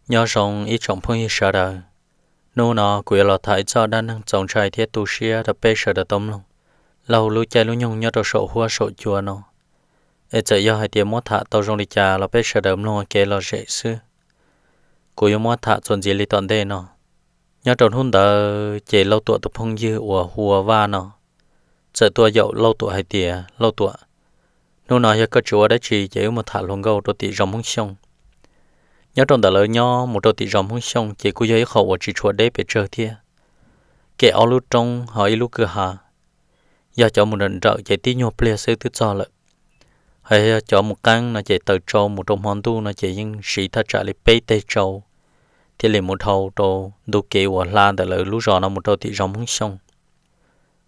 Nyob zoo ib tsoom phooj ywg sawv daws. Hnub no kuv yuav los tham ib txoj dab neeg txaus ntshai thiab tu siab rau peb sawv daws tau mloog. Lauj, lub caij lub nyoog nyob rau saum huab saum cua no, es txawm yog hais tias muab tham tau zoo li cas los peb sawv daws mloog ua kev lom zem xwb. Kuv yuav muab tham txuas ntxiv li tom ntej no. Nyob rau hnub ntawd ces Lauj Tuam tus phooj ywg uas hu ua Vaj no txawm tuaj yaum Lauj Tuam hais tias, Lauj Tuam, hnub no yog koj tsis ua dab tsi ces wb mus tham hluas nkauj rau tim zos Hmoob Xyooj. Nyob rau ntawm lawv nyob mus rau tim zos Hmoob Xyooj ces kuj yog ib qho uas tsis tshua deb pes tsawg thiab, kem ob lub roob ho ib lub kwj ha. Yog cov mus nrawm nrawm ces tib nyuag pliag xwb twb txog lawm. Hos yog cov mus qeeb no ces taws tsau mus rau hmo ntuj no ces yeej siv thaj tsam li peb teg tsau thiaj li mus dhau rau ntu kev uas hla ntawm lawv lub zos no mus rau tim zos Hmoob Xyooj.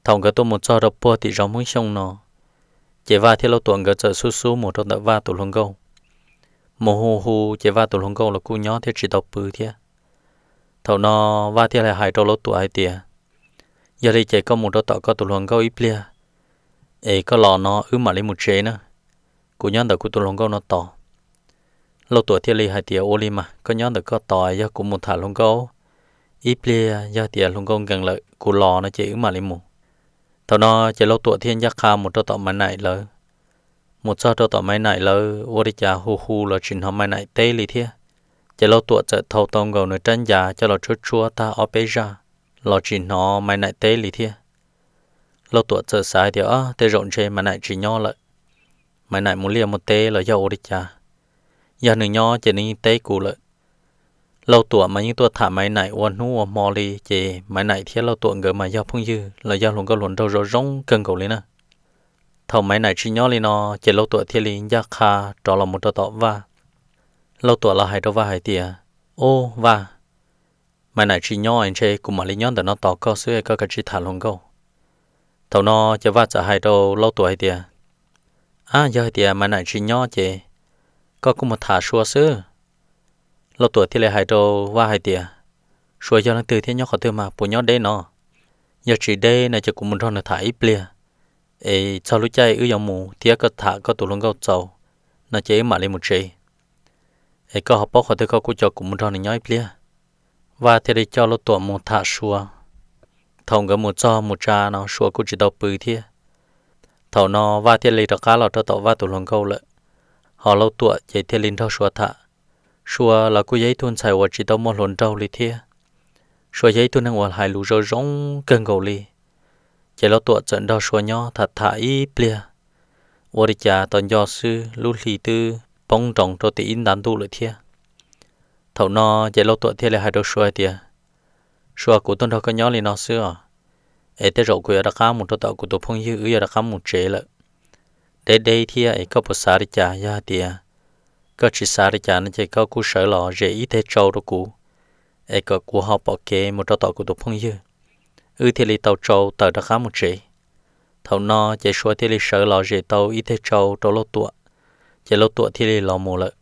Thaum nkawd tuaj mus txog rau puag tim zos Hmoob Xyooj no, ces Vaj thiab Lauj Tuam nkawd txawm xub xub mus rau ntawm Vaj tus hluas nkauj, mus hu hu ces Vaj tus hluas nkauj los kuj nyob thiab tsis tau pw thiab. Thaum no Vaj thiaj li hais rau Lauj Tuam hais tias, Yog li ces koj mus rau tom koj tus hluas nkauj ib pliag, es koj los no wb mam li mus tsev na, kuv nyob ntawm kuv tus hluas nkauj no tos. Lauj Tuam thiaj li hais tias, Ua li mas koj nyob ntawm koj tos, yog kuv mus tham hluas nkauj ib pliag, yog tias hluas nkauj nkees lawm kuv los no ces wb mam li mus. Thaum no ces Lauj Tuam thiaj ncaj qha mus rau tom Maiv Naim lawv. Mus txog rau tom Maiv Naim lawv ua li cas hu hu los tsis hnov Maiv Naim teb li thiab. Ces Lauj Tuam txawm thau tau nkaus nws rab ncas coj los tshuab tshuab tag ob peb zaj los tsis hnov Maiv Naim teb li thiab. Lauj Tuam txawm xav hais tias, Tej zaum ntshe Maiv Naim tsis nyob lawm. Maiv Naim mus liaj mus teb los yog ua li cas? Yog nws nyob ces nws yeej teb kuv lawm. Lauj Tuam mas yeej tuaj tham Maiv Naim ua hnub ua hmo li, ces Maiv Naim thiab Lauj Tuam nkawd mas yog phooj ywg los yog hluas nkauj hluas nraug zoo zoo kawg nkaus li na. Thaum Maiv Naim tsis nyob li no, ces Lauj Tuam thiaj li ncaj qha rov los mus rau tom Vaj. Lauj Tuam los hais rau Vaj hais tias, Ub Vaj, Maiv Naim tsis nyob es ntshe kuv mam li nyob ntawm no tos koj xwb, koj kav tsij tham hluas nkauj. Thaum no ces Vaj txawm hais rau Lauj Tuam hais tias, Ab, yog hais tias Maiv Naim tsis nyob ces koj kuj mus tham Sua xwb. Lauj Tuam thiaj li hais rau Vaj hais tias, Sua yog leej twg thiab nyob qhov twg mas puas nyob deb no? Yog tsis deb no ces kuv mus nrog nws tham ib pliag, es txog lub caij wb yuav mus thiab koj tham koj tus hluas nkauj txaus no ces wb mam li mus tsev. Es koj ho paub qhov twg koj kuj coj kuv mus nrog nws nyob ib pliag. Vaj thiaj li coj Lauj Tuam mus tham Sua. Thaum nkawd mus txog mus tsa no Sua kuj tsis tau pw thiab. Thaum no Vaj thiaj li rov qab los rau tom Vaj tus hluas nkauj lawm, ho Lauj Tuam ces thiaj li nrog Sua tham. Sua los kuj yog ib tug ntxhais uas tsis tau muaj hluas nraug li thiab. Sua yog ib tug neeg uas hais lus zoo zoo kawg nkaus li. Ces Lauj Tuam txawm nrog Sua nyob tham tham ib pliag. Ua li cas tos nco xwb lub hli twb poob nroos rau tim ib nta ntuj lawm thiab. Thaum no ces Lauj Tuam thiaj li hais rau Sua hais tias, Sua, kuv tuaj nrog koj nyob li no xwb os, es tej zaum kuv yuav rov qab mus rau tom kuv tus phooj ywg, wb yuav rov qab mus tsev lawm. Deb deb thiab es koj puas xav li cas? Yog hais tias koj tsis xav li cas no ces koj kuj sawv los zes ib teg tsau rau kuv, es kom kuv ho pom kev mus rau tom kuv tus phooj ywg, wb thiaj li tau tsau taws rov qab mus tsev. Thaum no ces Sua thiaj li sawv los zes tau ib teg tsau rau Lauj Tuam, ces Lauj Tuam thiaj li los mus lawm.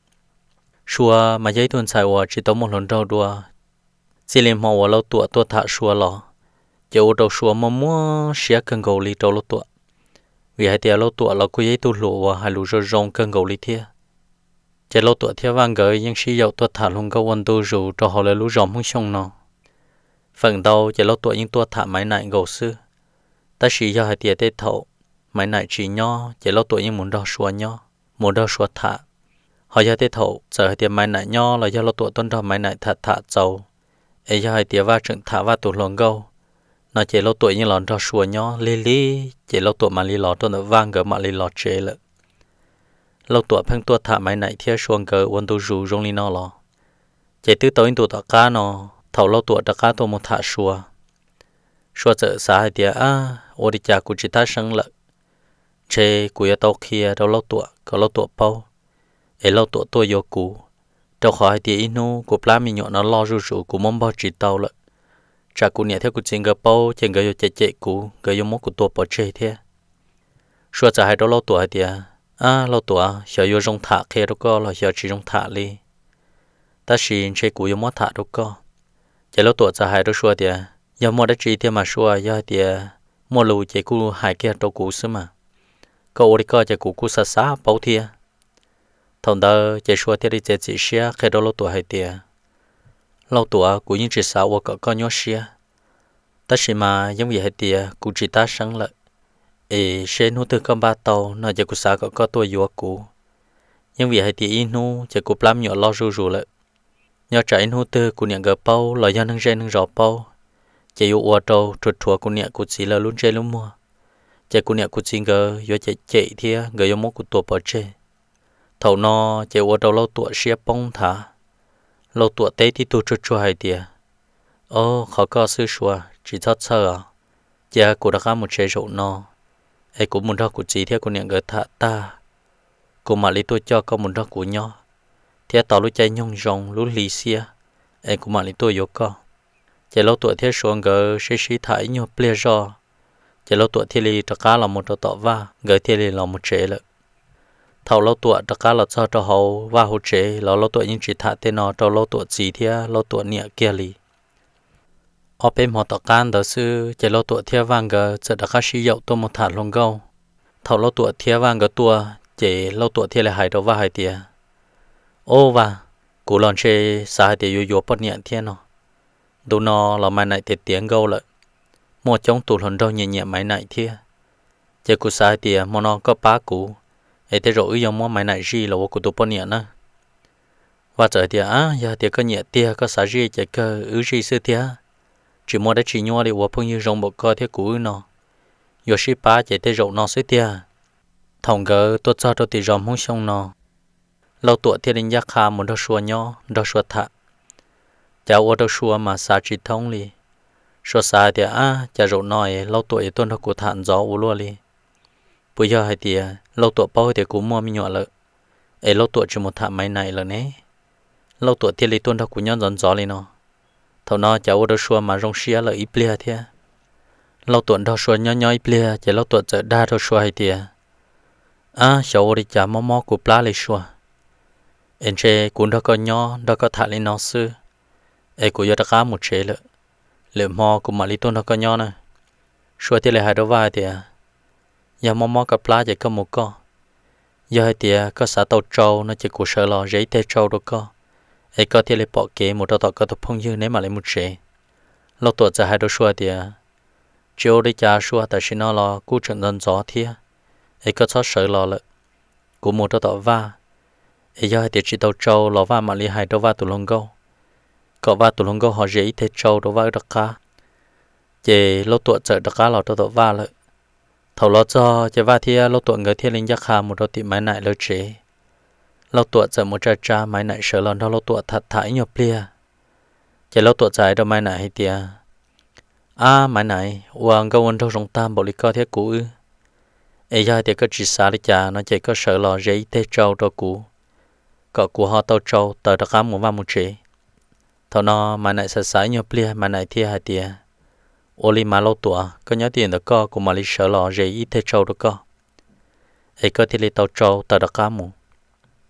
Sua mas yog ib tug ntxhais uas tsis tau muaj hluas nraug dua. Txij li hmo uas Lauj Tuam tuaj tham Sua los, ces ua rau Sua muaj muab siab kawg nkaus li rau Lauj Tuam, vim hais tias Lauj Tuam los kuj yog ib tug hluas uas hais lus zoo zoo kawg nkaus li thiab. Ces Lauj Tuam thiab Vaj nkawd yeej sib yaum tuaj tham hluas nkauj ua ntu zus rau hauv lawv lub zos Hmoob Xyooj no. Feem ntau ces Lauj Tuam yeej tuaj tham Maiv Naim nkaus xwb. Tab sis yog hais tias tej thaum Maiv Naim tsis nyob ces Lauj Tuam yeej mus nrog Sua nyob, mus nrog Sua tham. Ho yog tej thaum txawm hais tias Maiv Naim nyob los yog Lauj Tuam tuaj nrog Maiv Naim tham tham txaus, es yog hais tias Vaj tseem tham Vaj tus hluas nkauj no ces Lauj Tuam yeej los nrog Sua nyob lig lig ces Lauj Tuam mam li los rau ntawm Vaj nkawd mam li los tsev lawm. Lauj Tuam pheej tuaj tham Maiv Naim thiab Sua nkawd ua ntu zus zoo li no los, ces twb tau ib ntu tom qab no, thaum Lauj Tuam rov qab tuaj mus tham Sua, Sua txawm xav hais tias, Ab, ua li cas kuv tsis thab seeb lawm? Ntshe kuv yuav tau qhia rau Lauj Tuam kom Lauj Tuam paub, es Lauj Tuam tuaj yuav kuv, rau qhov hais tias ib hnub kuv plab me nyuam no loj zuj zus kuv muab npog tsis tau lawm. Tsam kuv niam thiab kuv txiv nkawd paub ces nkawd yuav cem cem kuv, nkawd yuav muab kuv tua pov tseg thiab. Sua txawm hais rau Lauj Tuam hais tias, Ab Lauj Tuam, xyov yuav zoo tham qhia rau koj los xyov tsis zoo tham li, tab sis ntshe kuv yuav muab tham rau koj. Ces Lauj Tuam txawm hais rau Sua tias, Yog muaj dab tsi tiag mas Sua, yog hais tias muaj lus ces kuj hais kiag rau kuv xwb mas. Koj ua li koj ces kuv kuj xav xav paub thiab. Thaum ntawd ces Sua thiaj li txiav txim siab qhia rau Lauj Tuam hais tias, Lauj Tuam, kuv yeej tsis xav ua kom koj nyuaj siab, tab sis mas yeej vim hais tias kuv tsis tab seeb lawm, es seb hnub twg koj npaj tau no ces kuv xav kom koj tuaj yuav kuv. Yeej vim hais tias ib hnub ces kuv plab me nyuam loj zuj zus lawm. Nyob tsam ib hnub twg kuv niam nkawd paub los yog neeg zej neeg zos paub, ces yuav ua rau rhuav rhuav kuv niam kuv txiv lawv lub ntsej lub muag, ces kuv niam kuv txiv nkawd yuav cem cem thiab nkawd yuav muab kuv tua pov tseg. Thaum no ces ua rau Lauj Tuam siab poob nthav. Lauj Tuam teb tib tug tsuag tsuag hais tias, Au, qhov koj xwb Sua, tsis txhob txhawj os. Cia kuv rov qab mus tsev zaum no, es kuv mus nrog kuv txiv thiab kuv niam nkawd tham tag, kuv mam li tuaj coj koj mus nrog kuv nyob, thiab tos lub caij nyoog zoo lub hli xiab, es kuv mam li tuaj yuav koj. Ces Lauj Tuam thiab Sua nkawd sib sib tham ib nyuag pliag zoj, ces Lauj Tuam thiaj li rov qab los mus rau tom Vaj, nkawd thiaj li los mus tsev lawm. Thaum Lauj Tuam rov qab los txog rau hauv Vaj hauv tsev los Lauj Tuam yeej tsis tham tej no rau Lauj Tuam txiv thiab Lauj Tuam niam kiag li. Ob peb hmo tom qab ntawd xwb ces Lauj Tuam thiab Vaj nkawd txawm rov qab sib yaum tuaj mus tham hluas nkauj. Thaum Lauj Tuam thiab Vaj nkawd tuaj, ces Lauj Tuam thiaj li hais rau Vaj hais tias, Au Vaj, kuv los ntshe xav hais tias yuav yuav poj niam thiab no. Ntu no los Maiv Naim tiav tiav nkauj lawm, muaj coob tus hluas nraug nyiam nyiam Maiv Naim thiab. Ces kuv xav hais tias hmo no koj pab kuv, es tej zaum wb yuav muab Maiv Naim zij los ua kuv tus poj niam na. Vaj txawm hais tias, Ab, yog hais tias koj nyiam tiag koj xav zij ces kawg wb zij xwb tiag, tsis muaj dab tsi nyuaj li, ua phooj ywg zoo npaum koj thiab kuv wb no, yuav sib pab ces tej zaum no xwb tiag. Thaum nkawd tuaj txog rau tim zos Hmoob Xyooj no, Lauj Tuam thiaj li ncaj qha mus nrog Sua nyob nrog Sua tham. Cas ua rau Sua mas xav tsis thoob li. Sua xav hais tias, Ab, cas zaum no es Lauj Tuam yuav tuaj nrog kuv tham ntxov ua luaj li? Puas yog hais tias Lauj Tuam paub tias kuv muaj me nyuam lawm, es Lauj Tuam tsis mus tham Maiv Naim lawm ne, Lauj Tuam thiaj li tuaj nrog kuv nyob ntxov ntxov li no? Thaum no cas ua rau Sua mas zoo siab lawm ib pliag thiab. Lauj Tuam nrog Sua nyob nyob ib pliag ces Lauj Tuam txawm dag rau Sua hais tias, Ab, xyov ua li cas mob mob kuv plab li Sua, es ntshe kuv nrog koj nyob nrog koj tham li no xwb, es kuv yuav rov qab mus tsev lawm, lwm hmo kuv mam li tuaj nrog koj nyob na. Sua thiaj li hais rau Vaj hais tias, Yog mob mob koj plab ces koj mus koj. Yog hais tias koj xav tau tsau no ces kuv sawv los ze ib teg tsau rau koj, es koj thiaj li pom kev mus rau tom koj tus phooj ywg neb mam li mus tsev. Lauj Tuam txawm hais rau Sua tias, Tsis ua li cas Sua, tam sim no los kuj tseem ntxov ntxov thiab, es koj txhob sawv los lawm, kuv mus rau tom Vaj, es yog hais tias tsis tau tsau los Vaj mam li hais rau Vaj tus hluas nkauj, kom Vaj tus hluas nkauj ho ze ib teg tsau rau Vaj wb rov qab. Ces Lauj Tuam txawm rov qab los rau tom Vaj lawm. Thaum los txog ces Vaj thiab Lauj Tuam nkawd thiaj li ncaj qha mus rau tim Maiv Naim lawv tsev. Lauj Tuam txawm mus tsa tsa Maiv Naim sawv los nrog Lauj Tuam tham tham ib nyuag pliag. Ces Lauj Tuam txawm hais rau Maiv Naim hais tias, Ab Maiv Naim, ua nkauj ua nraug zoo tag npaum li koj thiab kuv wb, es yog hais tias koj tsis xav li cas no ces koj sawv los ze ib teg tsau rau kuv, kom kuv ho tau tsau taws rov qab mus vaj mus tsev. Thaum no Maiv Naim xav xav ib nyuag pliag Maiv Naim thiaj hais tias, Ua li mas Lauj Tuam, koj nyob twj ywm ntawm koj, kuv mam li sawv los ze ib teg tsau rau koj, es koj thiaj li tau tsau taws rov qab mus.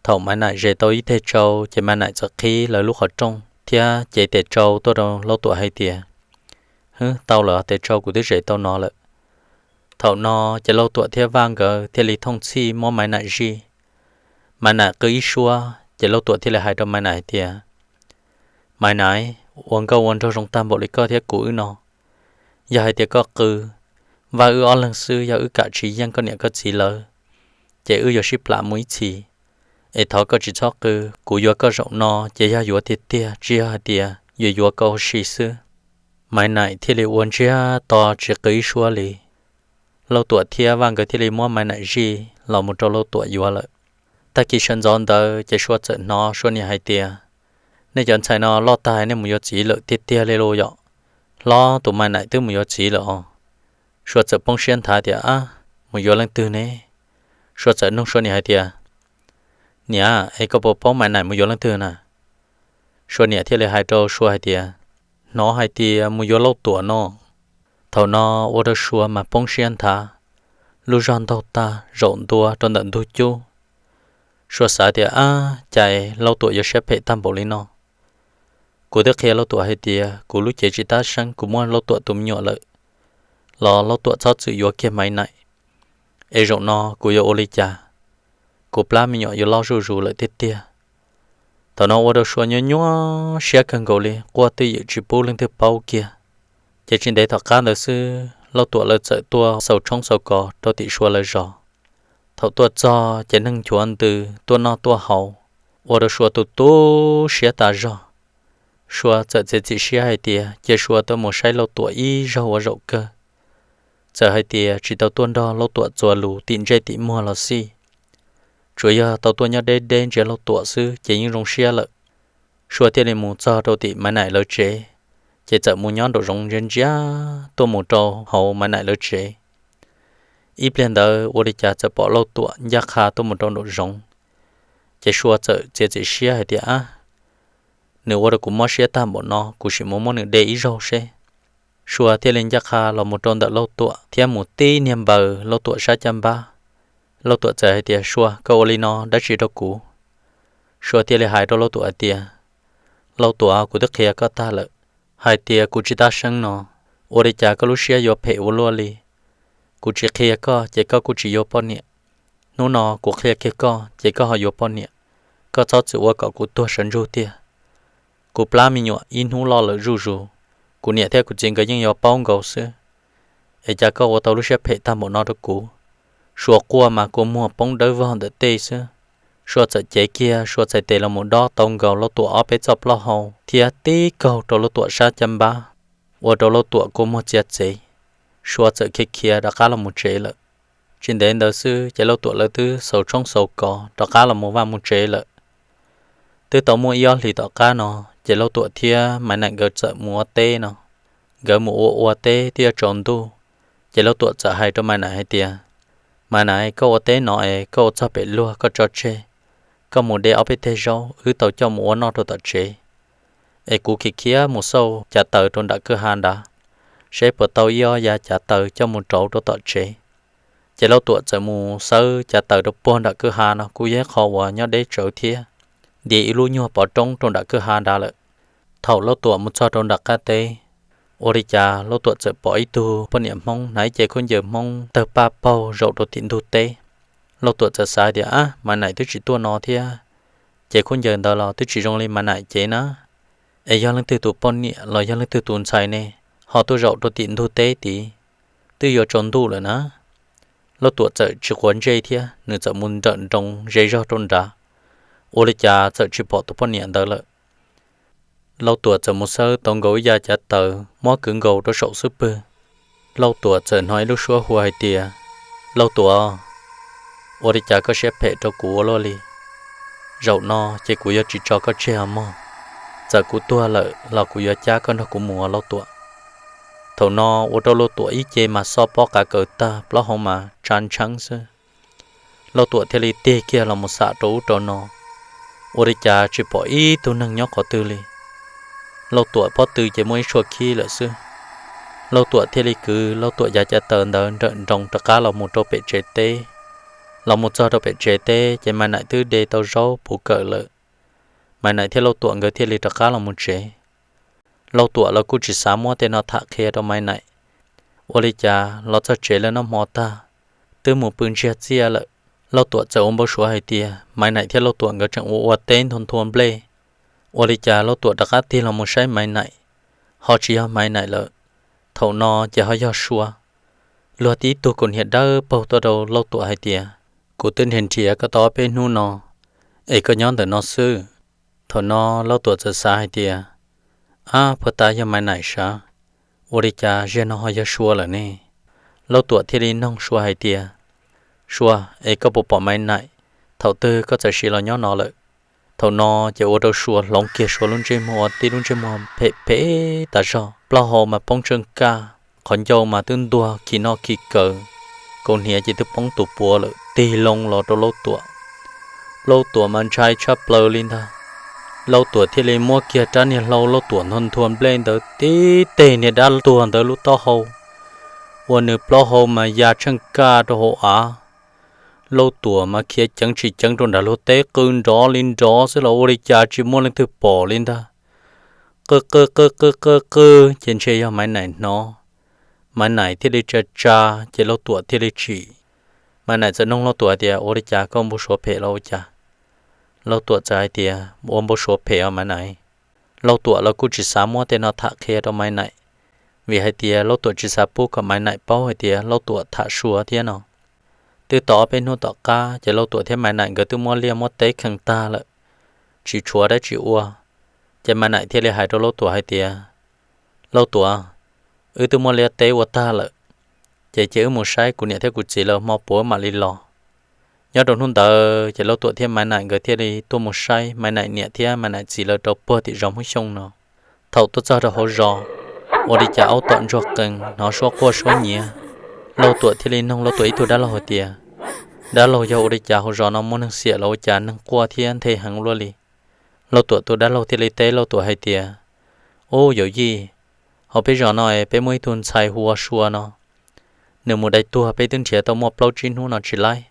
Thaum Maiv Naim ze tau ib teg tsau ces Maiv Naim txawm qhib lawv lub qhov rooj thiab cev tes tsau tuaj rau Lauj Tuam hais tias, Hwb, tau lawm, tes tsau kuv twb ze tau no lawm. Thaum no ces Lauj Tuam thiab Vaj nkawd thiaj li thooj txhij muab Maiv Naim zij. Maiv Naim qw ib suab ces Lauj Tuam thiaj li hais rau Maiv Naim hais tias, Maiv Naim, ua nkauj ua nraug zoo tag npaum li koj thiab kuv wb no, yog hais tias koj qw, Vaj wb ob leeg xwb, yog wb kam tsis yeej koj niam koj txiv lawv, ces wb yuav sib plam mus ib txhis. Es thov koj tsis txhob qw, kuv yuav koj zaum no ces yog yuav tiag tiag, tsis yog hais tias yuav yuav koj ua si xwb. Maiv Naim thiaj li ua ntsiag to tsis qw ib suab li. Lauj Tuam thiab Vaj nkawd thiaj li muab Maiv Naim zij los mus rau Lauj Tuam yuav lawm. Tag kis sawv ntxov ntawd ces Sua txawm hnov Sua niam hais tias, Nej cov ntxhais no loj tag nej mus yuav txiv lawm tiag tiag li lauj yom? Hlob tus Maiv Naim twb mus yuav txiv lawm os. Sua txawm poob siab nthav tias, Ab, mus yuav leej twg ne? Sua txawm nug Sua niam hais tias, Niam, es koj puas paub Maiv Naim mus yuav leej twg na? Sua niam thiaj li hais rau Sua hais tias, Hnov hais tias mus yuav Lauj Tuam no. Thaum no ua rau Sua mas poob siab nthav, lub zog ntaug tag zaum ntua rau ntawm ntug cub. Sua xav tias, Ab, cas Lauj Tuam yuav siab phem tag npaum li no? Kuv twb qhia Lauj Tuam hais tias kuv lub cev tsis tab seeb, kuv muaj Lauj Tuam tus me nyuam lawm, los Lauj Tuam txhob txwm yuav kiag Maiv Naim. Es zaum no kuv yuav ua li cas? Kuv plab me nyuam yuav loj zuj zus lawm tiag tiag. Thaum no ua rau Sua nyuaj nyuaj siab kawg nkaus li, quaj twj ywm tsis pub leej twg paub kiag. Ces tsis ntev tom qab ntawd xwb Lauj Tuam lawv txawm tuaj xaus tshoob xaus kos rau tim Sua lawv zos. Thaum tuaj txog ces neeg nchuav ntws tuaj noj tuaj haus, ua rau Sua tu tu siab tas zog. Sua txawm txiav txim siab hais tias cia Sua tuaj mus saib Lauj Tuam ib zaug ua zaum kawg. Txawm hais tias tsis tau tuaj nrog Lauj Tuam txuas lus tim ntsej tim muag los xij, tsuas yog tau tuaj nyob deb deb ntsia Lauj Tuam xwb ces yeej zoo siab lawm. Sua thiaj li mus txog rau tim Maiv Naim lawv tsev, ces txawm mus nyob nraum zoov ntsia ntsia tuaj mus rau hauv Maiv Naim lawv tsev. Ib pliag ntawd ua li cas txawm pom Lauj Tuam ncaj qha tuaj mus rau nraum zoov, ces Sua txawm txiav txim siab hais tias, Ab, nws ua rau kuv mob siab tag npaum no, kuv sim mus muab nws de ib zaug seb. Sua thiaj li ncaj qha los mus rau ntawm Lauj Tuam thiab mus tib niag npaws Lauj Tuam sab caj npab. Lauj Tuam txawm hais tias, Sua, koj ua li no dab tsi rau kuv? Sua thiaj li hais rau Lauj Tuam hais tias, Lauj Tuam, kuv twb qhia koj tag lawm hais tias kuv tsis tab seeb no, ua li cas koj lub siab yuav phem ua luaj li? Kuv tsis qhia koj ces koj kuj tsis yuav poj niam. Hnub no kuv qhia kiag koj ces koj ho yuav poj niam. Koj txhob txwm ua kom kuv tuag sawv ntsug tiag. Kuv plab me nyuam ib hnub loj lawm zuj zus, kuv niam thiab kuv txiv nkawd yeej yuav paub nkaus xwb. Es cas koj ua tau lub siab phem tag npaum no rau kuv? Sua quaj mas kua muag poob dawb vog ntawm tej xwb. Sua txawm cev kiag Sua txhais tes los mus dob tau nkaus Lauj Tuam ob peb txoj plaub hau thiab tib kaug rau Lauj Tuam sab caj npab, ua rau Lauj Tuam kua muag txia txev. Sua txawm khiav khiav rov qab los mus tsev lawm. Tsis ntev ntawd xwb ces Lauj Tuam lawv twb xaus tshoob xaus kos rov qab los mus vaj mus tsev lawm. Twb tau muaj ib ob hlis tom qab no, ces Lauj Tuam thiab Maiv Naim nkawd txawm mus ua teb no. Nkawd mus ua ua teb twb yuav tsaus ntuj, ces Lauj Tuam txawm hais rau Maiv Naim hais tias, Maiv Naim, koj ua teb no es koj ua txog pem luag koj tso tseg, koj mus de ob peb teg zaub wb tau coj mus ua noj rau tom tsev. Es kuv khiav khiav mus xauj cav taws rau nram kwj ha nrad, seb puas tau ib ob yav cav taws coj mus rauv rau tom tsev. Ces Lauj Tuam txawm mus xawb cav taws rau puag nram kwj ha no kuj yog ib qho uas nyob deb tsawv thiab, nti ib lub nyuag pov roob rau nram kwj ha nrad lawm. Thaum Lauj Tuam mus txog rau nram qab teb, ua li cas Lauj Tuam txawm pom ib tug poj niam Hmoob hnav ib cev khaub ncaws Hmoob tawg paj paug zaum rau tim ntug teb. Lauj Tuam txawm xav tias, Ab, Maiv Naim twb tsis tuaj no thiab, cev khaub ncaws ntawd los twb tsis zoo li Maiv Naim cev na. Es yog leej twg tus poj niam los yog leej twg tus ntxhais ne, ho tuaj zaum rau tim ntug teb tid, twb yuav tsaus ntuj lawm na. Lauj Tuam txawm tsis quav ntsej thiab nws txawm mus nrawm nroos ze zog rau nrad, ua li cas txawm tsis pom tus poj niam ntawd lawm. Lauj Tuam txawm mus xawb tau nkaus ib yav cav taws muab kwv nkaus rau saum xub pwg. Lauj Tuam txawm hnov ib lub suab hu hais tias, Lauj Tuam, ua li cas koj siab phem rau kuv ua luaj li? Zaum no ces kuv yuav tsis tso koj tseg os mog. Txawm kuv tuag lawm los kuv yuav cab koj nrog kuv mus os Lauj Tuam. Thaum no ua rau Lauj Tuam ib ce mas xob pob qav kaws tag, plaub hau mas tsa ntsheeb xwb. Lauj Tuam thiaj li tig kiag los mus xam rau ub rau no, ua li cas tsis pom ib tug neeg nyob qhov twg li. Lauj Tuam pob tw ces muaj ib tshuaj khib lawm xwb. Lauj Tuam thiaj li kwv Lauj Tuam yav cav taws ntawd nrawm nroos rov qab los mus rau pem tsev teb. Los mus txog rau pem tsev teb ces Maiv Naim twb de tau zaub puv kawm lawm. Maiv Naim thiab Lauj Tuam nkawd thiaj li rov qab los mus tsev. Lauj Tuam los kuj tsis xav muab tej no tham qhia rau Maiv Naim. Ua li cas los txog tsev lawm noj hmo tag, twb mus pw ntsiag txiaj lawm. Lauj Tuam txawm ua npau suav hais tias Maiv Naim thiab Lauj Tuam nkawd tseem ua ua teb nthua nthua nplej. Ua li cas Lauj Tuam rov qab tig los mus saib Maiv Naim, ho tsis yog Maiv Naim lawm. Thaum no ces ho yog Sua, luag tib tug kaus hniav dawb paug tuaj rau Lauj Tuam hais tias, Kuv twb nrhiav nrhiav koj tau ob peb hnub no, es koj nyob ntawm no xwb. Thaum no Lauj Tuam txawm xav hais tias, Ab, puag ta yog Maiv Naim sav, ua li cas zaum no ho yog Sua lawm ne? Lauj Tuam thiaj li noog Sua hais tias, Sua, es koj puas pom Maiv Naim? Thaum twg koj txawm sim los nyob no lawm? Thaum no ces ua rau Sua hloov kiag Sua lub ntsej muag ua tib lub ntsej muag phem phem tas zog, plaub hau mas poob tsheej kaj, qhov ncauj mas twb ntuag khi noj khi kaws, kaus hniav ces twb poob tus puav lawm, tig loo los rau Lauj Tuam. Lauj Tuam mas ntshai tshaj plaws li ntag. Lauj Tuam thiaj li muab kiag rab niag hlau Lauj Tuam nthua nthua nplej ntawd tib teg niag dab tuag ntawd lub taub hau, ua nws plaub hau mas ya tsheej kaj rau hauv av. Lauj Tuam mas khiav ceev tsis ceev rau nram luag teb qw nrov li nrov xwb los ua li cas tsis muaj leej twg pom li ntag. Qw qw qw qw qw qw ces ntshe yog Maiv Naim hnov. Maiv Naim thiaj li tsa tsa, ces Lauj Tuam thiaj li tsim. Maiv Naim txawm noog Lauj Tuam hais tias, Ua li cas koj npau suav phem los ua cas? Lauj Tuam txawm hais tias, Ua npau suav phem os Maiv Naim. Lauj Tuam los kuj tsis xav muab tej no tham qhia rau Maiv Naim, vim hais tias Lauj Tuam tsis xav pub kom Maiv Naim paub hais tias Lauj Tuam tham Sua thiab no. Twb tau ob peb hnub tom qab ces Lauj Tuam thiab Maiv Naim nkawd twb muab liaj muab teb kheej tag lawm, tsis tshuav dab tsi ua. Ces Maiv Naim thiaj li hais rau Lauj Tuam hais tias, Lauj Tuam, wb twb muab liaj teb ua tag lawm, ces cia wb mus saib kuv niam thiab kuv txiv lawv hmo puav mam li los. Nyob rau hnub ntawd ces Lauj Tuam thiab Maiv Naim nkawd thiaj li tuaj mus saib Maiv Naim niam thiab Maiv Naim txiv lawv rau puag tim zos Hmoob Xyooj no. Thaum tuaj txog rau hauv zos, ua li cas aub tom ntsuag qees, hnov suab quaj suab nyiav. Lauj Tuam thiaj li noog Lauj Tuam ib tug dab laug hais tias, Dab laug, yog ua li cas hauv zos no muaj neeg xiam los ua cas neeg quaj thiab nthe heev ua luaj li? Lauj Tuam tus dab laug thiaj li teb Lauj Tuam hais tias, Ub yawm yij, hauv peb zos no es peb muaj ib tug ntxhais hu ua Sua no, nws mus dai tuag peb twb nrhiav tau muaj plaub tsib hnub no tsis laib,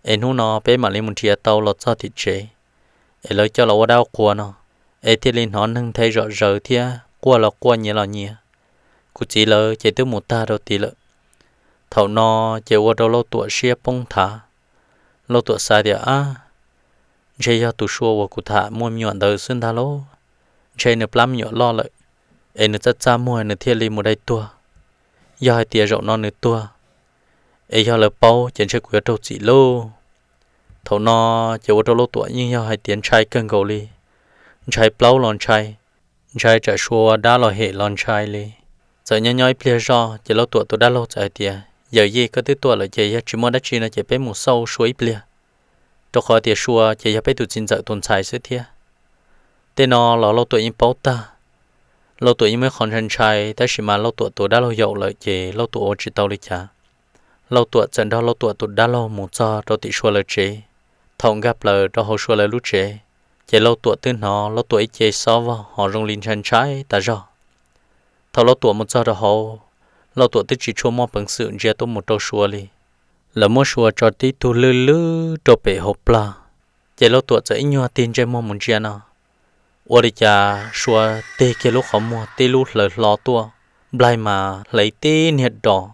es hnub no peb mam li mus nrhiav tau los txog tim tsev, es lawv coj los ua dab ua qhuas no, es thiaj li hnov neeg nthe zom zaws thiab quaj los quaj nyiav los nyiav. Kuv txiv lawv ces twb mus tag rau tid lawm. Thaum no ces ua rau Lauj Tuam siab poob nthav. Lauj Tuam xav tias, Ab, ntshe yog tus Sua uas kuv tham muaj me nyuam ntawd xwb ntag lauj. Ntshe nws plab me nyuam loj lawm, es nws txaj txaj muag nws thiaj li mus dai tuag. Yog hais tias zaum no nws tuag, es yog lawv paub ces ntshe kuv yuav raug txim lauj. Thaum no ces ua rau Lauj Tuam yeej yog hais tias ntshai kawg nkaus li, ntshai plaub los ntshai, ntshai tsam Sua ua dab los hem los ntshai li. Txawm nyob nyob ib pliag zoj ces Lauj Tuam tus dab laug txawm hais tias, Yawm yij, koj twb tuaj lawm ces yog tsis muaj dab tsi no ces peb mus xauj Sua ib pliag, rau qhov tias Sua ces yog peb tus txiv ntxawm tus ntxhais xwb thiab. Tej no los Lauj Tuam yeej paub tag. Lauj Tuam yeej muaj ib qho ntshai ntshai, tab sis mas Lauj Tuam tus dab laug yaum lawm ces Lauj Tuam ua tsis tau li cas. Lauj Tuam txawm nrog Lauj Tuam tus dab laug mus txog rau tim Sua lawv tsev. Thaum nkag plaws rau hauv Sua lawv lub tsev, ces Lauj Tuam twb hnov Lauj Tuam ib ce xob vog ho zoo li ntshai ntshai tas zog. Thaum Lauj Tuam mus txog rau hauv, Lauj Tuam twb tsis tshua muaj peev xwm ntsia tuaj mus rau Sua li. Lawv muab Sua tso tib tug lwj lwj rau pem hauv plag, ces Lauj Tuam txawm ib nyuag tig ntsej muag mus ntsia no, ua li cas Sua tig kiag lub qhov muag tib lub hlawv hlo tuaj, nplaig mas hle tib niag dos,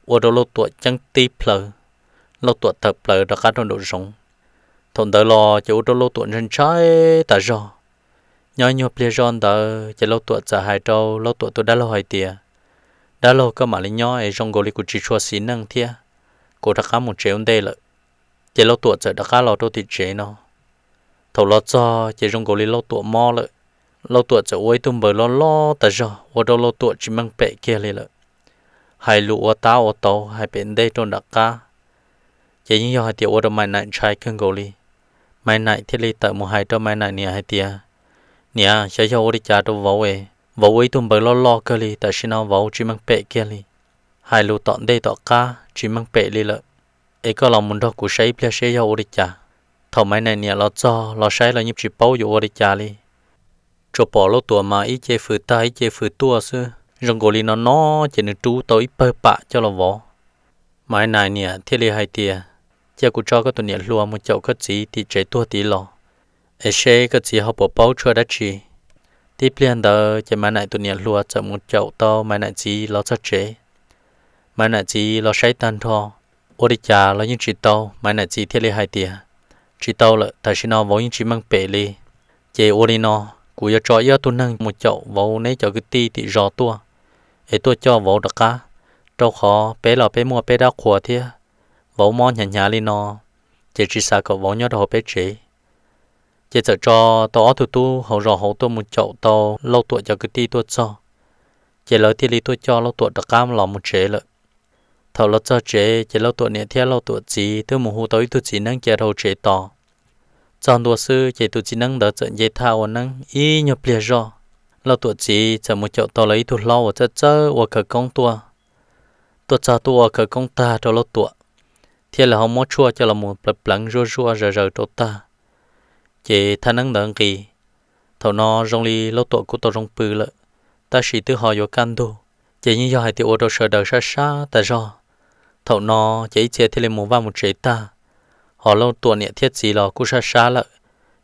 ua rau Lauj Tuam ceeb tib plhaws, Lauj Tuam tawm plaws rov qab rau nraum zoov. Thaum ntawd los ces ua rau Lauj Tuam ntshai ntshai tas zog. Nyob nyuag pliag zoj ntawd ces Lauj Tuam txawm hais rau Lauj Tuam tus dab laug hais tias, Dab laug, koj mam li nyob es zoo nkaus li kuv tsis tshua xis neej thiab, kuv rov qab mus tsev ua ntej lawm. Ces Lauj Tuam txawm rov qab los rau tim tsev no. Thaum los txog ces zoo nkaus li Lauj Tuam mob lawm. Lauj Tuam txawm ua ib tug npaws loj loj tas zog ua rau Lauj Tuam tsis meej pem kiag li lawm. Hais lus ua tab ua tau hais pem ntej rau nram qab, ces yeej yog hais tias ua rau Maiv Naim ntshai kawg nkaus li. Maiv Naim thiaj li tawm mus hais rau Maiv Naim niam hais tias, Niam, xyov yog ua li cas rau vauv es vauv ua ib tug npaws loj loj kawg li, tam sim no vauv tsis meej pem kiag li, hais lus tom ntej tom qab tsis meej pem li lawm. Es koj los mus nrog kuv saib ib pliag seb yog ua li cas. Thaum Maiv Naim niam los txog los saib los yeej tsis paub yuav ua li cas li. Tsuas pom Lauj Tuam mas ib ce fws tag ib ce fws tuaj xwb, zoo nkaus li no no, ces nws rub tau ib pawg pam coj los vov. Maiv Naim niam thiaj li hais tias, Cia kuv tso koj tus niam hluas mus caum koj txiv tim tsev tuag tid los, es seb koj txiv ho puas paub tshuaj dab tsi. Tib pliag ntawd ces Maiv Naim tus niam hluas txawm mus caum tau Maiv Naim txiv los txog tsev. Maiv Naim txiv los saib tag nrho, ua li cas los yeej tsis tau. Maiv Naim txiv thiaj li hais tias, Tsis tau lawm, tam sim no vauv yeej tsis meej pem li. Ces ua li no, kuv yuav tso ib ob tug neeg mus caum vauv neb cov kwv tij tim zos tuaj, es tuaj coj vauv rov qab, rau qhov peb los peb muaj peb dab qhuas thiab, vauv mob hnyav hnyav li no, ces tsis xav kom vauv nyob rau hauv peb tsev. Ces txawm tso tau ob tug tub hauv zos hauv tuaj mus caum tau Lauj Tuam cov kwv tij tuaj txog, ces lawv thiaj li tuaj coj Lauj Tuam rov qab los mus tsev lawm. Thaum los txog tsev ces Lauj Tuam niam thiab Lauj Tuam txiv twb mus hu tau ib tug txiv neeb cia rau hauv tsev tos. Txog ntua xwb ces tus txiv neeb ntawd txawm nce thaj ua neeb ib nyuag pliag zoj. Lauj Tuam txiv txawm mus caum tau lawv ib tug hlob uas txawj txawj ua khawv koob tuaj. Tuaj txog tuaj ua khawv koob tag rau Lauj Tuam, thiab lawv ho muab tshuaj coj los mus pleev pleev zuaj zuaj zaws zaws rau tag. Ces thaj neeb ntawd nqis. Thaum no zoo li Lauj Tuam kuj tau zoo pw lawm, tab sis twb ho yuav kaj ntug, ces yeej yog hais tias ua rau sawv daws sab sab tas zog. Thaum no ces ib txhia thiaj li mus vaj mus tsev tag, ho Lauj Tuam niam thiab txiv los kuj sab sab lawm.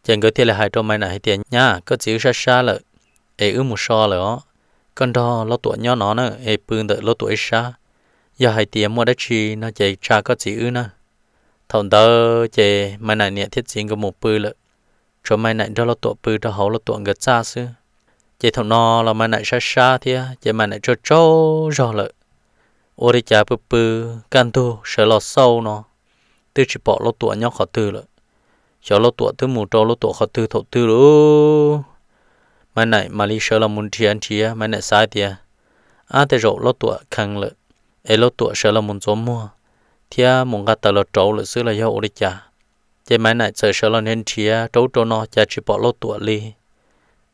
Ces nkawd thiaj li hais rau Maiv Naim hais tias, Nyab, koj txiv wb sab sab lawm, es wb mus so lawm os. Koj nrog Lauj Tuam nyob no na, es pw ntawm Lauj Tuam ib sab. Yog hais tias muaj dab tsi no ces tsa koj txiv wb na. Thaum ntawd ces Maiv Naim niam thiab txiv nkawd mus pw lawm. tshuav Maiv Naim nrog Lauj Tuam pw rau hauv Lauj Tuam nkawd txaj xwb. Ces thaum no los Maiv Naim sab sab thiab ces Maiv Naim tsaug tsaug zog lawm. Ua li cas pw pw kaj ntug sawv los xauj no twb tsis pom Lauj Tuam nyob qhov twg lawm. Xyov Lauj Tuam twb mus rau Lauj Tuam qhov twg thaum twg lawm. Maiv Naim mam li sawv los mus nrhiav nrhiav, Maiv Naim xav tias, ab, tej zaum Lauj Tuam kheev lawm, es Lauj Tuam sawv los mus ntxuav muag thiab mus nqa taws los rauv lawm xwb los yog ua li cas. Ces Maiv Naim txawm sawv los nrhiav nrhiav rau ub rau no cas tsis pom Lauj Tuam li.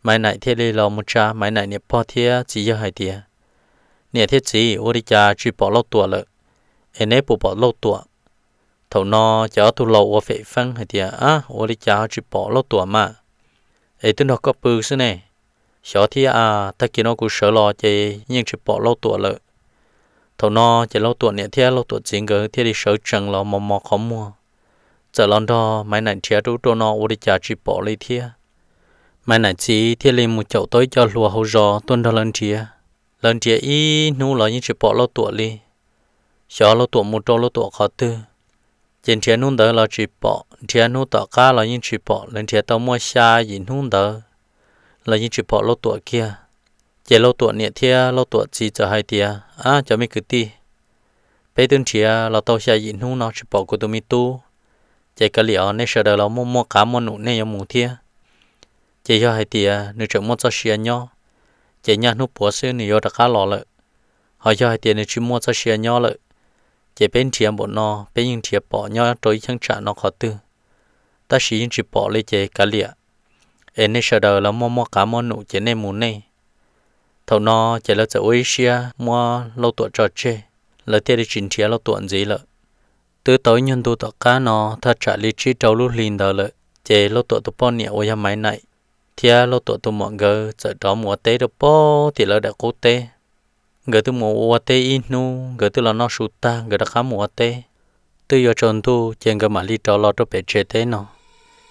Maiv Naim thiaj li los mus tsa Maiv Naim niam pog thiab txiv yawg hais tias, niam thiab txiv, ua li cas tsis pom Lauj Tuam lawm, es neb puas pom Lauj Tuam? Thaum no ces ob tug laus ua fem feeb hais tias, ab, ua li cas ho tsis pom Lauj Tuam mas, es twb nrog koj pw xwb ne. Xyov thiab a, tag kis no kuv sawv los ces yeej tsis pom Lauj Tuam lawm. Thaum no ces Lauj Tuam niam thiab Lauj Tuam txiv nkawd thiaj li sawv tsees los mos mos qhov muag, txawm los nrog Maiv Naim nrhiav rau ub rau no ua li cas tsis pom li thiab. Maiv Naim txiv thiaj li mus caum tau ib co hluas hauv zos tuaj nrog lawv nrhiav. Lawv nrhiav ib hnub los yeej tsis pom Lauj Tuam li. Xyov Lauj Tuam mus rau Lauj Tuam qhov twg, ces nrhiav hnub ntawd los tsis pom, nrhiav hnub tom qab los yeej tsis pom, lawv nrhiav tau muaj xya yim hnub ntawd los yeej tsis pom Lauj Tuam kiag. Ces Lauj Tuam niam thiab Lauj Tuam txiv txawm hais tias, ab, cov me kwv tij, peb twb nrhiav los tau xya yim hnub no tsis pom kuv tus me tub, ces kav liam os, nej sawv daws los muaj muaj qav muaj num nej yuav mus thiab. Ces yog hais tias nws tseem muaj txoj sia nyob, ces nyaj hnub puav xwb nws yuav rov qab los lawm. Ho yog hais tias nws tsis muaj txoj sia nyob lawm, ces peb nrhiav npaum no peb yeej nrhiav pom nyob rau ib cheeb tsam no qhov twg, tab sis yeej tsis pom li ces kav liam, es nej sawv daws los muaj muaj qav muaj num ces nej mus nej. Thaum no ces lawv txawm ua ib siab muab Lauj Tuam tso tseg, lawv thiaj li tsis nrhiav Lauj Tuam ntxiv lawm. Twb tau ib nyuag ntu tom qab no thaj tsam li tsib rau lub hli ntawd lawm, ces Lauj Tuam tus poj niam uas yog Maiv Naim thiab Lauj Tuam tus muam nkawd txawm rov mus ua teb rau pog tim lawv daim qub teb. Nkawd twb mus ua teb ib hnub, nkawd twb los noj su tag, nkawd rov qab mus ua teb. Twb yuav tsaus ntuj ces nkawd mam li rov los rau pem tsev teb no.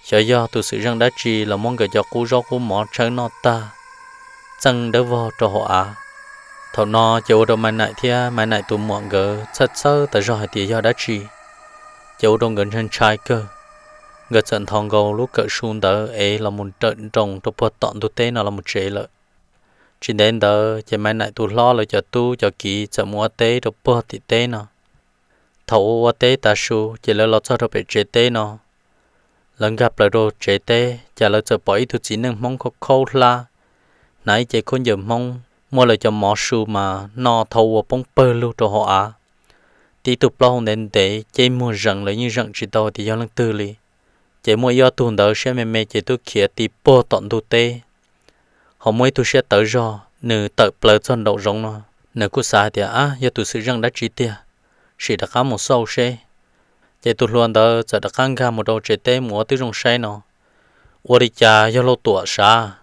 Xyov yog tus xwm zeej dab tsi los muab nkawd cov qub zaub qub mov tshawb noj tag, txeej dawb vog rau hauv av. Thaum no ces ua rau Maiv Naim thiab Maiv Naim tus muam nkawd txhawj txhawj tas zog hais tias yog dab tsi, ces ua rau nkawd ntshai ntshai kawg. Nkawd txawm nthos nkaus lub kawm su ntawd es los mus nrawm nroos rau puag tom ntug teb no los mus tsev lawm. Tsis ntev ntawd ces Maiv Naim tus hlob lawv cov tub cov kiv txawm mus ua teb rau puag tim teb no. Thaum ua ua teb tav su ces lawv los txog rau pem tsev teb no, lawv nkag plaws rau tsev teb cas lawv txawm pom ib tug txiv neej Hmoob khaub khaub hlab, hnav ib ce khaub ncaws Hmoob, muab lawv cov mov su mas noj thau ua poob pawg lug rau hauv av. Tib tug plaub hau ntev ntev, ceb muag zees, lawv yeej zeem tsis tau tias yog leej twg li. Ces muaj ib ob tug ntawd siab me me ces twb khiav ti puag tom ntug teb. Ho muaj ib tug siab tawv zog, nws tawm plaws txog nraum zoov no, nws kuj xav hais tias, ab, yog tus xwm zeej dab tsi tiag, sim rov qab mus xauj seb. Ces tus hluas ntawd txawm rov qab nkag mus rau tsev teb mus ua tib zoo saib no, ua li cas yog Lauj Tuam sav.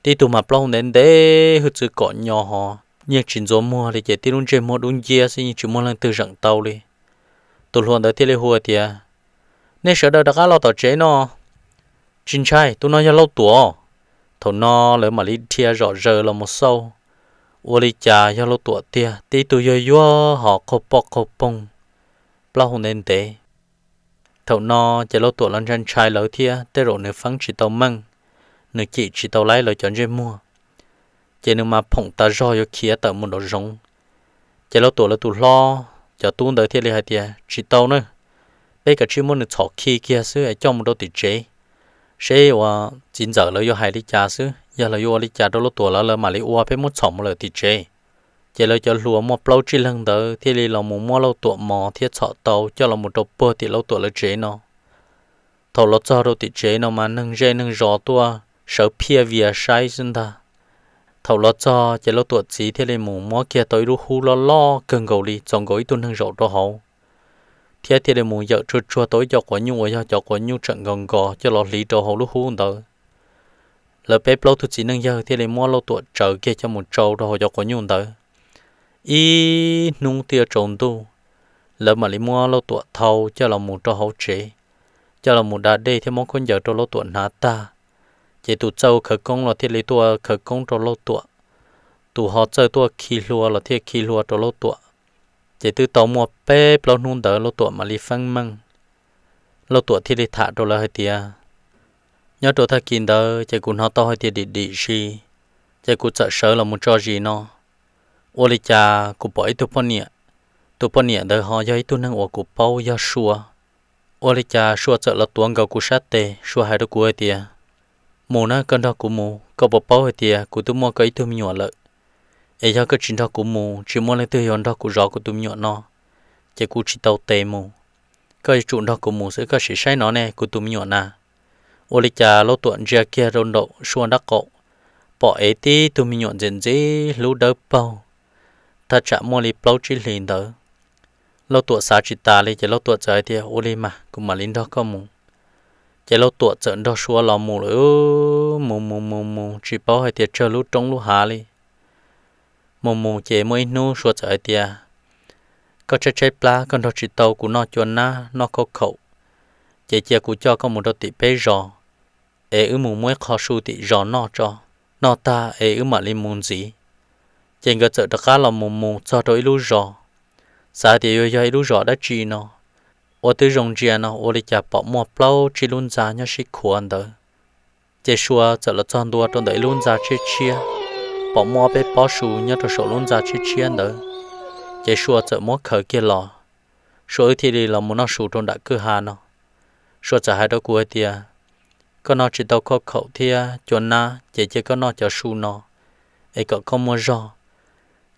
Tib tug mas plaub hau ntev ntev, hwj txwv kom nyo hos yeej tsis ntxuav muag li ces tib lub ntsej muag dub nciab xwb, yeej tsis muaj leej twg zeem tau li. Tus hluas ntawd thiaj li hu tias, nej sawv daws rov qab los tom tsev no, tsis ntshai, tus no yog Lauj Tuam. Thaum no lawv mam li dhia zom zaws los mus xauj, ua li cas yog Lauj Tuam tiag, tib tug yuag yuag hos qaug poj qaug poog, plaub hau ntev ntev. Thaum no ces Lauj Tuam los ntshai ntshai lawv thiab, tej zaum nws feeb tsis tau meej, nws cim tsis tau laib lawv cov ntsej muag, ces nws mas phoom tas zog yuav khiav tawm mus nraum zoov. Ces Lauj Tuam lawv tus hlob cov tub ntawd thiaj li hais tias, tsis tau na, peb kav tsij muab nws txhom khi kiag xwb es coj mus rau tim tsev, seb uas txiv ntxawm lawv yuav hais li cas xwb, yog lawv yuav ua li cas rau Lauj Tuam lawv, lawv mam li ua, peb muab txhom mus lawm tim tsev. Ces lawv cov hluas muaj plaub tsib leeg ntawd thiaj li los mus muab Lauj Tuam mos thiab txhom tau coj los mus rau puag tim Lauj Tuam lawv tsev no. Thaum los txog rau tim tsev no mas neeg zej neeg zos tuaj sawv phiaj vias saib xwb ntag. Thaum los txog ces Lauj Tuam txiv thiaj li mus muab kiag tau ib lub hub loj loj kawg nkaus li, txaus nkaus ib tug neeg zaum rau hauv, thiab thiaj li mus yawm tsuag tsuag tau ib co quav nyuj uas yog cov quav nyuj tseem nkaus nkaus coj los hliv rau hauv lub hub ntawd. Lawv peb plaub tug txiv neej yawg thiaj li muab Lauj Tuam tsawv kiag coj mus tsau rau hauv cov quav nyuj ntawd. Ib hnub twb yuav tsaus ntuj, lawv mam li muab Lauj Tuam thau coj los mus rau hauv tsev, coj los mus da dej thiab muab khaub ncaws rau Lauj Tuam hnav tag. Ces tus txawj khawv koob los thiaj li tuaj khawv koob rau Lauj Tuam, tus ho txawj tuaj khi hlua los thiaj khi hlua rau Lauj Tuam. Ces twb tau muaj peb plaub hnub ntawd Lauj Tuam mam li feeb meej. Lauj Tuam thiaj li tham rau lawv hais tias, Nyob rau tag kis ntawd ces kuv hnov tau hais tias dim dim si, ces kuv txawm sawv los mus tso zis no. Ua li cas kuv pom ib tug poj niam, tus poj niam ntawd ho yog ib tug neeg uas kuv paub yog Sua. Ua li cas Sua txawm los tuav nkaus kuv sab tes, Sua hais rau kuv hais tias, mus na, koj nrog kuv mus, koj puas paub hais tias kuv twb muaj koj ib tug me nyuam lawm, es yog koj tsis nrog kuv mus, tsis muaj leej twg yuav nrog kuv zov kuv tus me nyuam no, ces kuv tsis tau tes mus. Koj yuav tsum nrog kuv mus xwb, koj sim saib no ne, kuv tus me nyuam na. Ua li cas Lauj Tuam ntsia kiag rau nraum Sua nraub qaum, pom ev tib tug me nyuam ntxim ntxim hlub dawb paug, thaj tsam muaj li plaub tsib hlis ntawd. Lauj Tuam xav tsis tas li ces Lauj Tuam txawm hais tias, ua li mas kuv mam li nrog koj mus. Ces Lauj Tuam txawm nrog Sua los mus lawm, mus mus mus mus tsis paub hais tias tsawg lub roob lub hav li. Mus mus ces muaj ib hnub Sua txawm hais tias, koj tshaib tshaib plab, koj nrog tsis tau kuv noj cua nab noj khaub khaum, ces cia kuv coj koj mus rau tim peb zos, es wb mus muab ib qho su tim zos noj tso, noj tag es wb mam li mus ntxiv. Ces nkawd txawm rov qab los mus mus txog rau ib lub zos, xav tias yuav yog ib lub zos dab tsi no, ua twb zoo ntsia no ua li cas pom muaj plaub tsib lub ntxa nyob sib khuav ntawd. Ces Sua txawm los txog ntua rau ntawm ib lub ntxa tshiab tshiab, pom muaj ob peb pob su nyob rau saum lub ntxa tshiab tshiab ntawd, ces Sua txawm muab khaws kiag los. Sua wb thiaj li los mus noj su rau nram kwj ha no. Sua txawm hais rau kuv hais tias, koj noj tsis tau khaub khaum thiab cua nab ces cia koj noj cov su no, es kom koj muaj zog.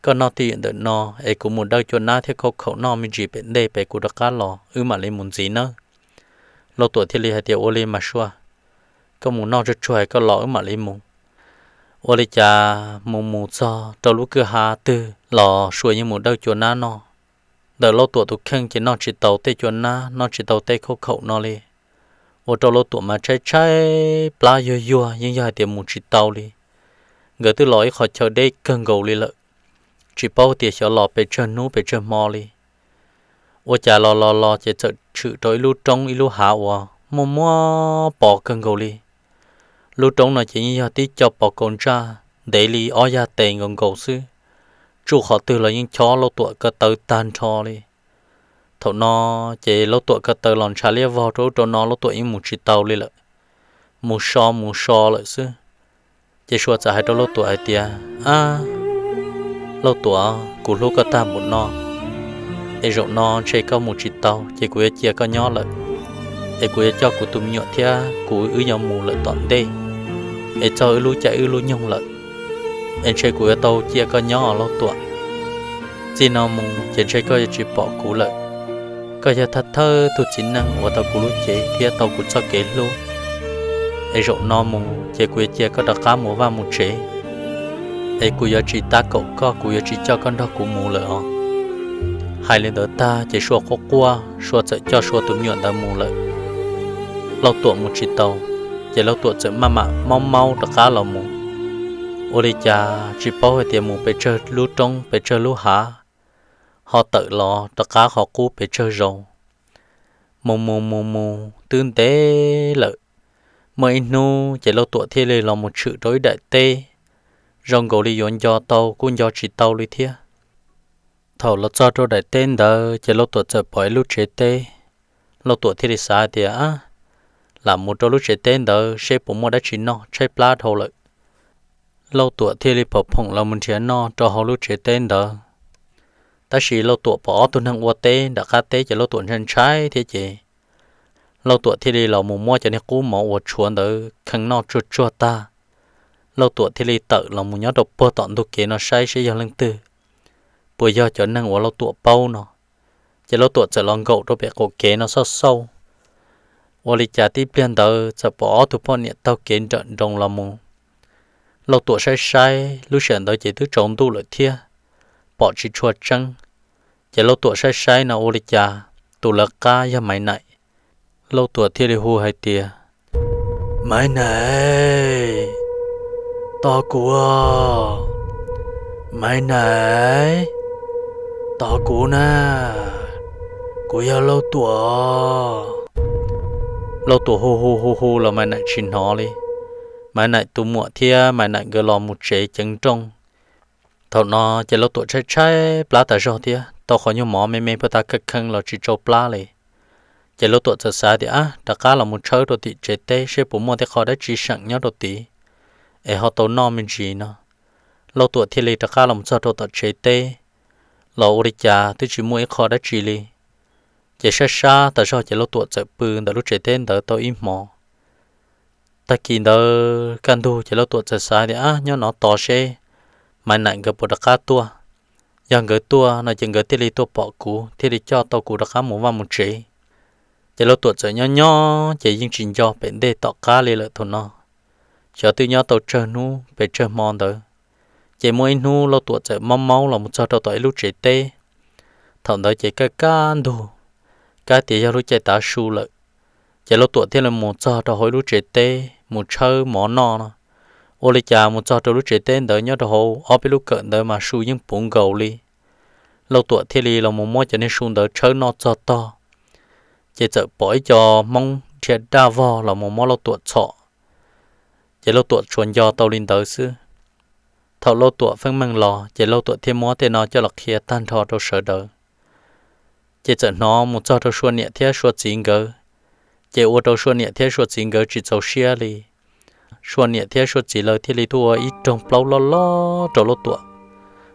Koj noj twj ywm ntawm no, es kuv mus dawj cua nab thiab khaub khaum noj me ntsis pem ntej pem kuv rov qab los wb mam li mus ntxiv nawb. Lauj Tuam thiaj li hais tias, ua li mas Sua, koj mus noj tsuag tsuag koj los wb mam li mus. Ua li cas mus mus txog rau lub kwj ha twg los Sua yeej mus dawj cua nab noj. Ntawm Lauj Tuam tus kheej ces noj tsis tau tej cua nab, noj tsis tau tej khaub khaum no li. Ua rau Lauj Tuam mas tshaib tshaib plab yuag yuag, yeej yog hais tias mus tsis tau li. Nkawd twb los ib qho chaw deb kawg nkaus li lawm, tsis paub tias xyov los pes tsawg hnub pes tsawg hmo li. Ua cas los los los ces txawm tshwm rau ib lub roob ib lub hav uas muaj muaj pos kawg nkaus li. Lub roob no ces yeej yog tib co pos kaus ntsaj ntev li ob yaj tes nkaus nkaus xwb. Tsuj qhov twg los yeej chob Lauj Tuam ko taw tag nrho li. Thaum no ces Lauj Tuam ko taw los ntshav liab vog rau ub rau no, Lauj Tuam yeej mus tsis tau li lawm, mus so mus so lawm xwb. Ces Sua txawm hais rau Lauj Tuam hais tias, ab, Lauj Tuam, kuv hlub koj tag npaum no, es zaum no ntshe koj mus tsis tau ces kuv yuav cia koj nyob lawm, es kuv yuav coj kuv tus me nyuam thiab kuv wb yuav mus lawm tom ntej, es txog wb lub caij wb lub nyoog lawm, es ntshe kuv yuav tau cia koj nyob os Lauj Tuam. Txij no mus ces ntshe koj yuav tsis pom kuv lawm. Koj yog thawj thawj tug txiv neej uas tau kuv lub cev thiab tau kuv txoj kev hlub, es zaum no mus ces kuv yuav cia koj rov qab mus vaj mus tsev, es kuv yuav tsis tab kaum koj, kuv yuav tsis coj koj nrog kuv mus lawm os. Hais li ntawd tag ces Sua quaj quaj, Sua txawm coj Sua tus me nyuam ntawd mus lawm. Lauj Tuam mus tsis tau, ces Lauj Tuam txawm maj mam maub maub rov qab los mus. Ua li cas tsis paub hais tias mus pes tsawg lub roob pes tsawg lub hav, ho tawm los rov qab qhov qub pes tsawg zaus. Mus mus mus mus twb ntev lawm. Muaj ib hnub ces Lauj Tuam thiaj li los mus tshwm rau ib daim teb, zoo nkaus li yuav nco tau kuj nco tsis tau li thiab. Thaum los txog rau daim teb ntawd ces Lauj Tuam txawm pom ib lub tsev teb. Lauj Tuam thiaj li xav hais tias, ab, lam mus rau lub tsev teb ntawd seb puas muaj dab tsi noj, tshaib plab dhau lawm. Lauj Tuam thiaj li pom phoom los mus nrhiav noj rau hauv lub tsev teb ntawd. Tab sis Lauj Tuam pom ob tug neeg ua teb nram qab teb ces Lauj Tuam ntshai ntshai thiab ces Lauj Tuam thiaj li los mus muab cov niag qub mov uas tshuav ntawd khee noj tsuag tsuag tag. Lauj Tuam thiaj li tawm los mus nyob rau puag tom ntug kev no saib seb yog leej twg, puas yog cov neeg uas Lauj Tuam paub no. Ces Lauj Tuam txawm los nkaum rau pem qaum kev no xauj xauj. Ua li cas tib pliag ntawd txawm pom ob tug poj niam taug kev nrawm nroos los mus. Lauj Tuam saib saib lub sij hawm ntawd ces twb tsaus ntuj lawm thiab, pom tsis tshua tseeb. Ces Lauj Tuam saib saib no ua li cas tus lawv qab yog Maiv Naim. Lauj Tuam thiaj li hu hais tias, Maiv Naim, tos kuv, Maiv Naim, tos kuv na, kuv yog Lauj Tuam. Lauj Tuam hu hu hu hu los Maiv Naim tsis hnov li. Maiv Naim tus muam thiab Maiv Naim nkawd los mus tsev ceev nrooj. Thaum no ces Lauj Tuam tshaib tshaib plab tas zog thiab, tau qhov nyuag mov me me puag ta khee khee los tsis tsau plab li. Ces Lauj Tuam txawm xav tias, ab, rov qab los mus tshawb rau tim tsev teb seb puas muaj tej qho dab tsi seem nyob rau tid es ho tau noj me ntsis no. Lauj Tuam thiaj li rov qab los mus txog rau tom tsev teb los ua li cas twb tsis muaj ib qho dab tsi li. Ces sab sab tas zog ces Lauj Tuam txawm pw ntawm lub tsev teb ntawd tau ib hmos. Tag kis ntawd kaj ntug ces Lauj Tuam txawm xav tias, ab, nyob no tos seb Maiv Naim nkawd puas rov qab tuaj. Yog nkawd tuaj no ces nkawd thiaj li tuaj pom kuv thiaj li coj tau kuv rov qab mus vaj mus tsev. Ces Lauj Tuam txawm nyob nyob ces yeej tsis nco pem ntej tom qab li lawm thaum no. Xyov twb nyob tau tsawg hnub pes tsawg hmo ntawd, ces muaj ib hnub Lauj Tuam txawm maub maub los mus txog rau tom ib lub tsev teb. Thaum ntawd ces kaj kaj ntug, kab tias yog lub caij tav su lawm. Ces Lauj Tuam thiaj li mus txog rau hauv ib lub tsev teb mus tshawb mov noj no. Ua li cas mus txog rau lub tsev teb ntawd nyob rau hauv ob peb lub kawm ntawd mas su yeej puv nkaus li. Lauj Tuam thiaj li los mus muab cov niag su ntawd tshawb noj txog tog, ces txawm pom ib co Hmoob dhia daj vog los mus muab Lauj Tuam txhom. Ces Lauj Tuam tsuas nco tau li ntawd xwb. Thaum Lauj Tuam feeb meej los ces Lauj Tuam thiaj muab tej no coj los qhia tag nrho rau sawv daws. Ces txawm hnov mus txog rau Sua niam thiab Sua txiv nkawd, ces ua rau Sua niam thiab Sua txiv nkawd tsis txaus siab li. Sua niam thiab Sua txiv lawv thiaj li tuaj ua ib rooj plaub loj loj rau Lauj Tuam.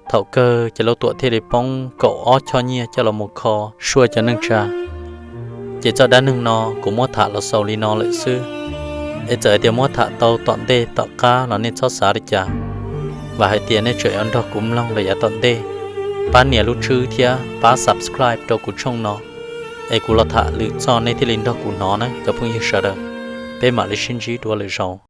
Thaum kawg ces Lauj Tuam thiaj li poob kaum ob choj nyiaj coj los mus kho Sua cov neej tsa. Ces txoj dab neeg no kuv muab tham los xaus li no lawm xwb. Es txawm hais tias muab tham tau tom ntej tom qab los nej txhob xav li cas, vam hais tias nej tseem yuav nrog kuv mloog los yav tom ntej. Pab nias lub tswb thiab pab subscribe rau kuv tshooj no, es kuv los tham lwm txoj nej thiaj li nrog kuv hnov na cov phooj ywg sawv daws. Peb mam li sib ntsib dua lwm zaus.